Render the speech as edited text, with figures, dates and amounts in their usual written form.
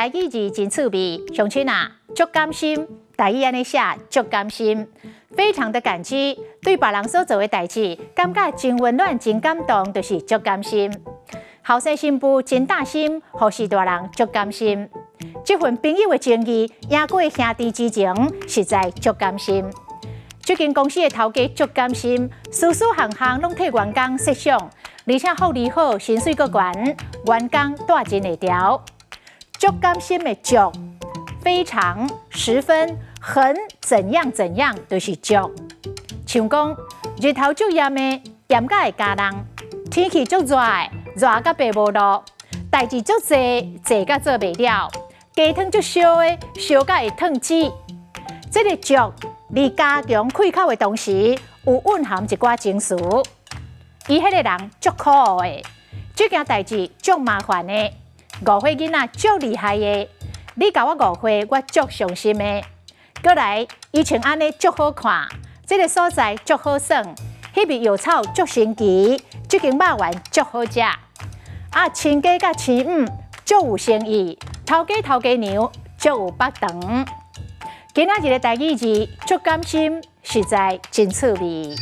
台語字真趣味，鄉親啊，足甘心，台語按呢寫，足甘心，非常的感激，對別人所做的代誌，感覺真溫暖、真感動，就是足甘心。後生新婦真貼心，服侍大人足甘心。這份朋友的情誼，贏過兄弟之情，實在足甘心。這間公司的頭家足甘心，事事項項攏替員工設想，而且福利好，薪水閣懸，員工帶真會牢。足甘心的足，非常、十分、很怎樣怎樣，就是足。像講日頭足炎的，炎甲會咬人；天氣足熱的，熱甲爬無路；代誌足濟，濟甲做袂了；雞湯足燒的，燒甲會燙舌。這个足佇加強開口的同時，有蘊含一寡情詞。伊彼个人足可惡的，這件代誌足麻煩的，誤會囡仔足厲害的，你共我誤會，我足傷心的。閣來，伊穿按呢足好看，這个所在足好耍，彼味藥草足神奇，這間肉圓足好食。啊，親家佮親母足有誠意，頭家頭家娘足有腹腸。今仔日的台語字足甘心，實在真趣味。